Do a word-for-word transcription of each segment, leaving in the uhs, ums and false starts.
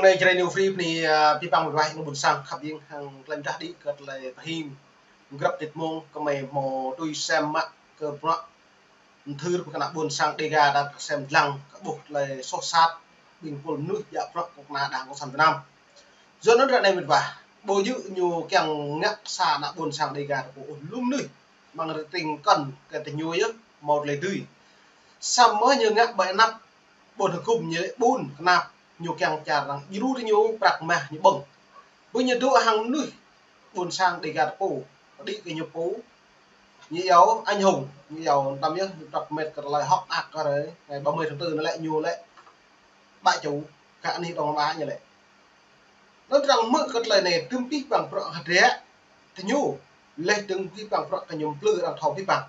Ơ, Jrai New Free bơni, ơ, abih bang mơguah ƀôn sang khăp ƀing hăng tơlơi mơdah đĭ kơ tơlơi pơhing. Grăp tĭt mông kơmơi hmâo tui sem mă kơ bruă mơthưr kơ ană ƀôn sang Dega ta sem lăng kơ ƀuh tơlơi soh sat ƀing pul mơnuih djă bruă kơ kơna Đảng Cộng sản Việt Nam. Yua anŭn ră anai mơguah, ƀu djơ̆ ñu kiăng ngă sa ană ƀôn sang Dega ta pô ôh, lu mơnuih amăng rơting kơn kơ tơ ñu yơh hmâo tơlơi dưi. Samơ̆ ñu ngă ƀơi anăp ƀôn hơgŭm ñu lĕ ƀun kơnap, ñu kiăng čar arăng djru tơ ñu prăk mah ñu ƀơ̆ng. Ƀu ñu dŏ hăng mơnuih ƀôn sang Dega ta pô, đĭ kơ ñu pô, ñu iâu anh hùng, ñu iâu tăm yơh, ñu prăk met kơ tơlơi hŏk ak kơ rơi, ngày ba mươi tháng tư anai lĕ ñu lĕ ƀă ču, kơ anih Đông Nam Á ñu lĕ. Anŭn arăng hmư̆ kơ tơlơi anai tơm abih bang bruă hơdră tơ ñu, leh dơ̆ng abih bang bruă kơ ñu plư arăng thâo abih bang.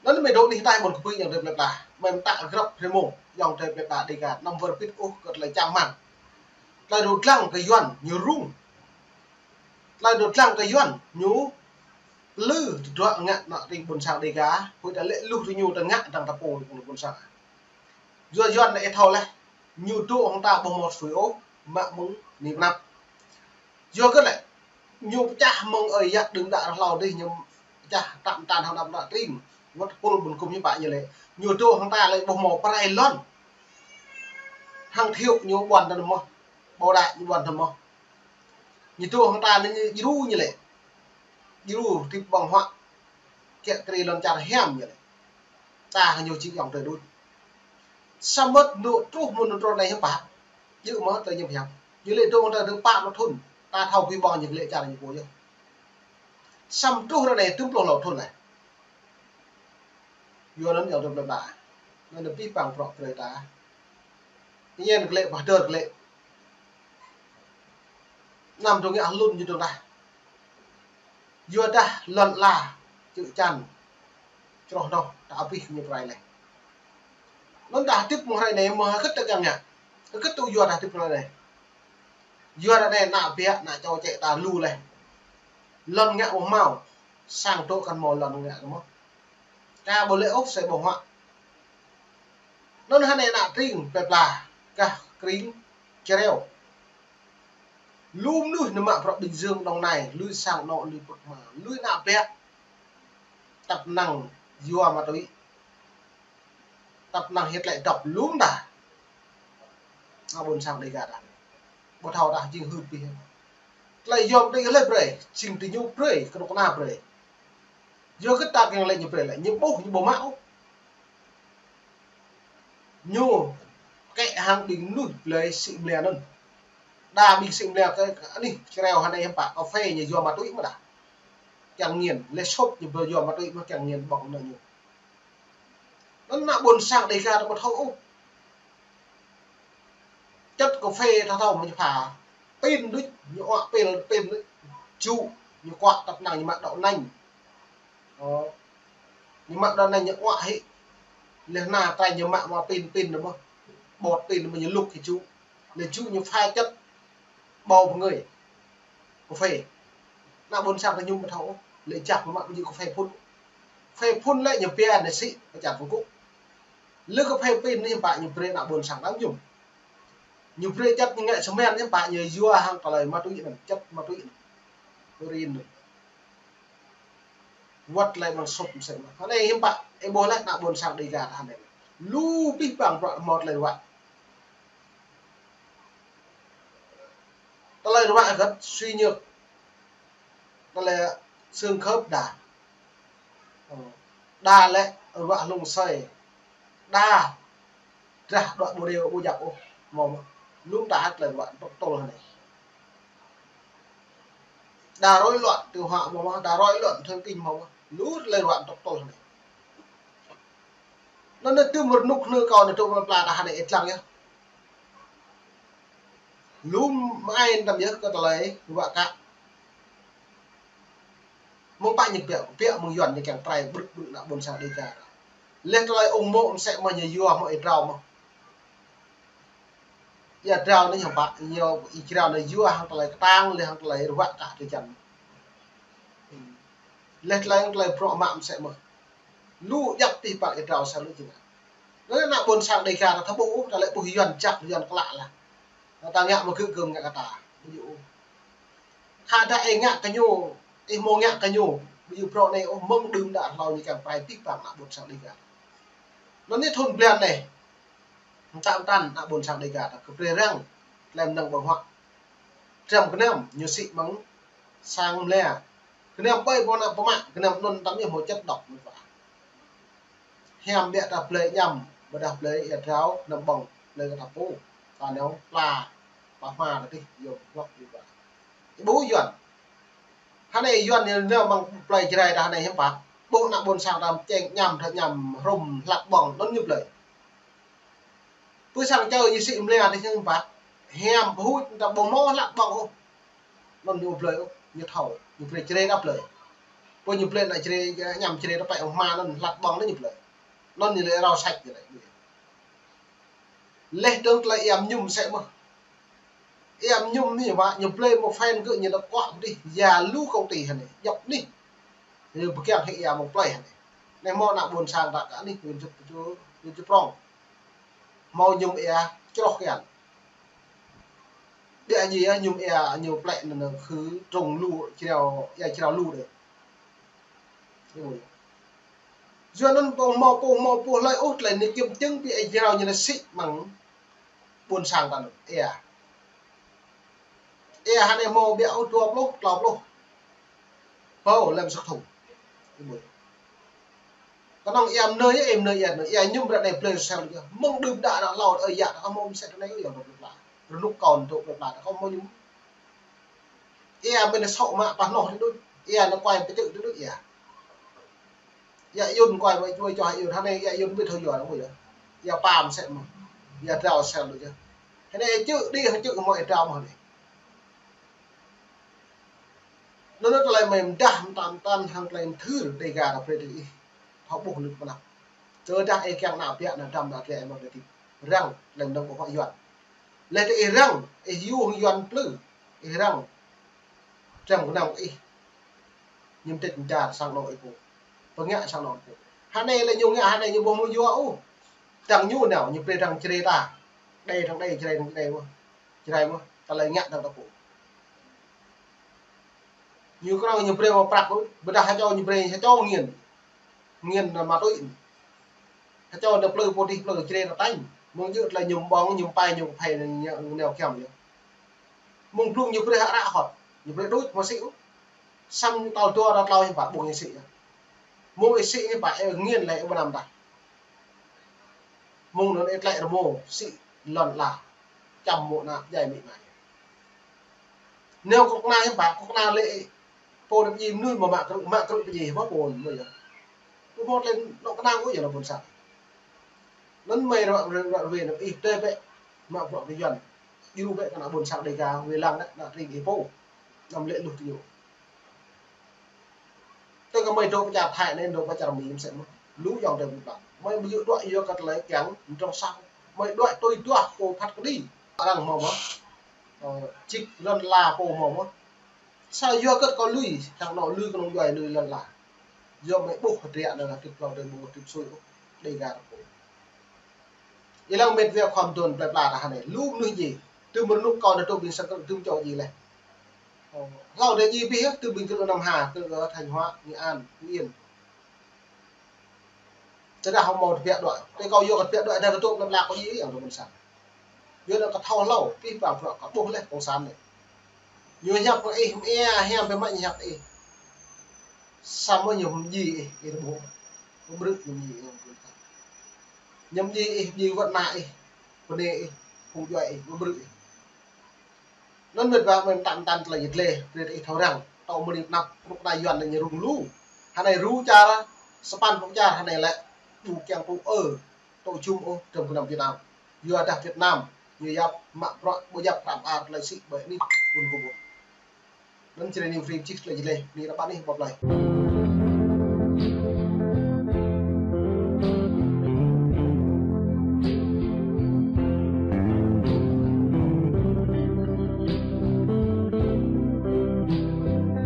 Anŭn mơi dŏ anih tai ƀôn kơpui ayŏng adơi plơi pla, mơi mơtă grăp rơmô ayŏng adơi plơi pla Dega, anăm wơr bĭt ôh kơ tơlơi čang rơmang. Tơlơi dŏ dlăng kơ Yuan ñu rŭng. Tơlơi dŏ dlăng kơ Yuan ñu plư tơdruă ngă ană tring ƀôn sang Dega, huĭ ta lĕ luh tơ ñu ta ngă dăng ta pô ƀôn sang. Yua Yuan anai ih thâo laih, ñu dŏ hăng ta ƀu hmâo sui ôh, mă mơ̆ng ni pơnăp. Yua kơ lĕ, ñu pơčah mơ̆ng ơi yă đưm đă rơhlâo dih, ñu pơčah tăm tan hăng anăp ană tring, wơ̆t pul ƀôn kơpui ñu pă ñu lĕ. Ñu dŏ hăng ta lĕ ƀu hmâo pơrai lŏn. Hăng thiu ñu ƀuăn tơ mơ̆, ƀu đă ñu ƀuăn tơ mơ̆. Ñu dŏ hăng ta anai ñu djru ñu lĕ. Djru tĭp ƀơ̆ng huă, kiă kriê lŏn čar hiam ñu lĕ. Ta hăng ñu či ayŏng adơi đôč. Samơ̆ dŏ truh mơ̆ng anŭn truh anai hiư̆m pă. Djơ̆ mơ̆ tơlơi ñu hiam. Ñu lĕ dŏ tơ dơ̆ng pă mơ̆ thŭn. Ta thâo abih bang ñu lĕ čar ñu pô yơh. Samơ̆ truh ră anai tơm pluh hlâo thŭn laih. Yua anŭn ayŏng adơi plơi pla. Anŭn abih bang bruă brơi ta. Ñu lĕ pơhơdơr lĕ. Anăm dŏ ngă hlŭn ñu dŏ tah. Yua dah lŏn ala čư̆ čan. Čroh noh, ta abih ñu pơrai laih. Anŭn ta hơdip mơ̆ng hrơi anai mơ̆ hơget ta kiăng ngă. Hơget tŭ yua ta hơdip hrơi anai. Yua ră anai ană biă, ană čô čĕ ta lu laih. Lŏn ngă ƀu hmâo, sang dŏ kăn hmâo lŏn ngă kơ mơ̆. Ka ƀu lĕ ôh sĕ ƀơ̆ng huă. Anŭn hơnai ană tring plơi pla, gah kring Jrai. Lu mơnuih nao mă bruă Bình Dương, Đồng Nai, lui sang anŏ, lui pơk hma, lui ană biă. Tăp năng yua ma túy. Tăp năng hơget lĕ dŏp lŏm dah. Ană ƀôn sang Dega dah. Ƀu thâo dah jing hưn pih. Tơlơi yom tơ yơh lĕ brơi, jing tơ ñu brơi, kơnuk kơna brơi. Yua kơ ta kiăng lĕ ñu brơi lĕ, ñu ƀuh ñu ƀu mă ôh. Ñu kĕ hăng ƀing mơnuih blơi sĭ mlia anŭn. Đa ƀing sĭ mlia kơ anih Jrai hơnai hiư̆m pă, kơphê ñu yua ma túy mơ̆ dah. Kiăng nghiện, lĕ sop ñu ƀu yua ma túy mơ̆ kiăng nghiện ƀơ̆ng anŭn ñu. Anŭn ană ƀôn sang Dega ta ƀu thâo ôh. Čăt kơphê ta thâo mơ̆ ñu pha. Pin đôč, ñu uă pil pin đôč. Jŭ, ñu kuă tăp năng ñu mă đậu nành. Ơ. Ñu mă đậu nành ñu uă hĭ. Leh anŭn ta ñu mă mă pin pin anŭn mơ̆. Bột pin anŭn mơ̆ ñu lŭk hĭ jŭ. Lĕ jŭ ñu pha čăt bầu pơngơi. Kơphê. Ană ƀôn sang ta ñu ƀu thâo ôh. Lĕ jak mă ƀu djơ̆ kơphê phŭn. Kơphê phŭn lĕ ñu pia anai sĭ, pơčah pơkŭ. Lĕ kơphê pin anai hiư̆m pă ñu brơi ană ƀôn sang ta mơñum. Ñu brơi čăt ñu ngă sơmen hiư̆m pă ñu yua hăng tơlơi ma túy anŭn, čăt ma túy anŭn. Heroin anŭn. Wơ̆t lĕ mơ̆ng sop mơsĕ mơ̆. Hơnai hiư̆m pă, ih ƀuh lĕ ană ƀôn sang Dega ta hơnai. Lu abih bang bruă hmâo tơlơi ruă. Tơlơi ruă hơget, suy nhược. Tơlơi xương khớp đa. Ơ, đa lĕ ruă hlung sơi. Đa drah đuaĭ ƀu rêu ƀu djăp ôh, hmâo mơ̆. Lŏm ta hơget tơlơi ruă tŏk tôl hơnai. Đa rối loạn tiêu hóa hmâo mơ̆, đa rối loạn thần kinh hmâo mơ̆. Lu tơlơi ruă tŏk tôl hơnai. Anŭn anai tơm rơnŭk anai kâo anai tŭ mă pla ta hơnai ih lăng yơh. Lŏm mơai tăm yơh kơ tơlơi ruă kă. Mơ̆ng pă ñu biă, biă mơ̆ng Yuan ñu kiăng pơrai brư̆ brư̆ ană ƀôn sang Dega. Leh tơlơi ung mô̆ mơsĕ mơ̆ ñu yua mơ̆ ih drao mơ̆. Ia drao anai hiư̆m pă, ñu ih drao anai yua hăng tơlơi kơtang, leh hăng tơlơi ruă kă tơ jăn. Leh tơlơi hăng tơlơi bruă mă mơsĕ mơ̆. Lu djăp tih pă ih drao sa lu jing. Anŭn ană ƀôn sang Dega ta thâo ƀuh, ta lĕ ƀuh Yuan jak, Yuan klă lah. Ta ngă mơ̆ gơ̆ gơ̆ng ngă kơ ta. Ƀu djơ̆ ôh. Khă dah ih ngă kơ ñu, ih hmâo ngă kơ ñu. Ƀu djơ̆ bruă anai ôh, mơ̆ng đưm đă hlâo ñu kiăng pơrai abih bang ană ƀôn sang Dega. Anŭn yơh thŭn blan anai. Mơtam mơtam ană ƀôn sang Dega ta kơ brơi răng, tơlơi mơnơ̆ng ƀơ̆ng huă. Trăm gơnam ñu sĭ mơ̆ng sang mơlê. Gơnam ƀơi ƀôn ană pơmă, gơnam anŭn tam yơh hmâo čăt đŏk mơ̆n ƀă. Hiam biă ta blơi añăm, ƀôdah blơi ia drao, gơnam ƀơ̆ng, blơi kơ ta pô. Ta nao pla, pla hma ta dih, yôm hlŏk dih ƀă. Ih ƀuh Yuan. Hơnai Yuan ñu nao mơ̆ng plơi Jrai ta hơnai hiư̆m pă. Ƀuh ană ƀôn sang ta čeng añăm, drao añăm, hrŏm, hlăk ƀơ̆ng, anŭn ñu blơi. Pơ sang čơ ñu sĭ mơlê ta hiư̆m pă. Hiam pơhuč ta ƀu hmâo hlăk ƀơ̆ng ôh. Anŭn ñu blơi ôh, ñu thâo, ñu brơi Jrai ta blơi. Pơ ñu blơi ană Jrai, añăm Jrai ta pĕ ôh hma anŭn hlăk ƀơ̆ng anŭn ñu blơi. Anŭn ñu lĕ rao sač ñu lĕ. Leh dơ̆ng tơlơi ia mơñum sĕ mơ̆. Ia mơñum anai ƀă, ñu blơi mơ̆ fan gơ̆ ñu lĕ kuă pơdih, ia lu công ty hơnai, djŏp anih. Ñu pơkiăng hĭ ia mơ̆ng plơi hơnai. Anai hmâo ană ƀôn sang ta kơ anih, Yuan Čư̆, Yuan Čư̆ Prŏng. Hmâo mơñum ia čroh kian. Biă djai yơh mơñum ia ñu plĕ anŭn khư trŭng lu jrao, ia jrao lu đơi. Yua anŭn pô hmâo, pô hmâo, pô hlơi ôh tơlơi anai kiăng čơ̆ng ƀing ia jrao ñu anai sĭ mơ̆ng ƀôn sang ta anŭn. Ia. Ia hơnai hmâo biă ôh dua pluh, klâo pluh. Pô lăm săk thŭng. Kơnơ̆ng ia mơnơi yơh, ia mơnơi ia anŭn. Ia mơñum ră anai blơi sel yơh. Mơ̆ng đưm đă ră hlâo ơi yă, ta kơ hmâo mơsĕ ră anai yơh, dŏ plơi pla. Rơnŭk kâo dŏ plơi pla, ta kơ hmâo mơñum. Ia mĭn sŏ mă pah noh đuč. Ia anŭn kuai pơčư̆ đuč ia. Ia Yuan kuai ƀơi čuai čoh ia Yuan. Hơnai ia Yuan ƀu thâo yua anŭn ƀu yơh. Ia pam sĕ mơ̆. Ia drao sel đuč yơh. Hơnai ia čư̆ đĭ hăng čư̆ hmâo ia drao mơ̆ hơnai. Anŭn tơlơi mơ̆ mơdah mơtam mơtam hăng tơlơi mơthưr Dega ta brơi tơ ih. Thâo ƀuh lŭk mơnăp. Tơdah ih kiăng ană biă ană dăm ană tơlơi mơ̆ tơlơi tip. Răng tơlơi mơnơ̆ng ƀơ̆ng huă Yuan. Leh tơ ih răng, ih yua hăng Yuan plư. Ih răng. Trăm gơnam ih. Ñu mơdĕt mơdar sang anŏ ih pô. Pơngă sang anŏ ih pô. Hơnai lĕ ñu ngă hơnai ñu ƀu hmâo yua ôh. Dăng ñu nao, ñu brơi dăng Jrai ta. Đe dăng đe, Jrai dăng Jrai mơ̆. Jrai mơ̆, tơlơi ngă dăng ta pô. Ñu kơnơ̆ng ñu brơi mơ̆ prăk ôh, ƀôdah hơčâo ñu brơi hơčâo nghiên. Nghiên anŭn ma túy. Hơčâo anŭn plư pô dih plư Jrai ta tañ. Mơ̆ng djơ̆ tơlơi mơñum ƀơ̆ng, mơñum pai, mơñum kơphê anŭn ñu nao kiăng yơh. Mơ̆ng blung ñu brơi hă ră hŏt. Ñu brơi đôč mơ̆ sĭ ôh. Săm ñu tal dua tal klâo hiư̆m pă ƀơ̆ng ñu sĭ yơh. Mơ̆ng ih sĭ hiư̆m pă ih nghiên lĕ ih ƀu năm tah. Mơ̆ng anŭn ih tlĕ rơmô sĭ lŏn ala. Čăm mơ̆ ană djai amĭ ama. Nao kơnuk kơna hiư̆m pă, kơnuk kơna lĕ pô anŭn pơdjai mơnuih mơ̆ mă krư̆, mă krư̆ pơdjai mơ̆ pô anŭn yơh. Ƀu hmâo tơlơi anŏ kơnang ôh yơh ană ƀôn sang. Anŭn mơi ră, ră, ră ruai anŭn ih tơl bĕ mă bruă kơ Yuan. Djru bĕ kơ ană ƀôn sang Dega, wai lăng ană tring ih pô. Anăm lĕ luh tơ ñu. Tơ kơ mơi dŏ pơ čar Thái anai, dŏ pơ čar Mi mơsĕ mơ̆. Lu ayŏng adơi ƀing ta. Mơi ƀu djơ̆ đuaĭ yua kơ tơlơi kiăng mơdrŏng sah. Mơi đuaĭ tui duah pô phat kơđi. Arăng hmâo mơ̆. Ơ, čih lŏn ala pô hmâo mơ̆. Sa yua kơ kâo lui, hăng anŏ lui kơnung djuai lui lŏn ala. Yua mơi ƀuh hơdră anŭn hơdip hlâo adơi ƀu hơdip sui ôh. Dega ta pô. Ih lăng mĕt wa khua mơduôn plơi pla ta hơnai. Lu mơnuih djai. Tơm rơnŭk kâo anŭn tŭ ƀing sang krư̆ tơm čô djai leh. Ơ, hlâo adơi djai abih yơh, tơm ƀing krư̆ Nam Hà, krư̆ Thanh Hóa, Nghệ An, Phú Yên. Tơdah hmâo tơbiă đuaĭ. Tơ kâo yua kơ tơbiă đuaĭ, dah kơ tŭ plơi pla kâo djai yơh, ană ƀôn sang. Yua anŭn kơ thâo hlâo, abih bang bruă kâo ƀuh leh cộng sản anai. Ñu hiăp kơ ih, mơ̆ ia hiam biă mă ñu hiăp kơ ih. Samơ̆ ñu hmâo djai ih, ih ƀuh. Hmâo brư̆ ñu djai ih, ñu djai ih, djai wơ̆t ană ih, bơnai ih, phung djuai ih, hmâo brư̆ ih. Anŭn mĕt wa mơi mơtam mơtam tơlơi yơh gleh, brơi ih thâo răng, tŏ mơ̆ anai pơnăp, kơnuk kơna Yuan anai ñu rŭng lu. Hơnai ru čar, sapăn pluh čar hơnai lĕ, ƀu kiăng tŭ ơ, tŭ jum ôh, dram gơnam Việt Nam. Yua dah Việt Nam, ñu yap mă bruă, ƀu yap prăp ar tơlơi sĭ ƀơi anih ƀun kơmŭt. Anŭn Jrai News Free čih tơlơi yơh gleh, anai ră ƀă anih ƀu plơi.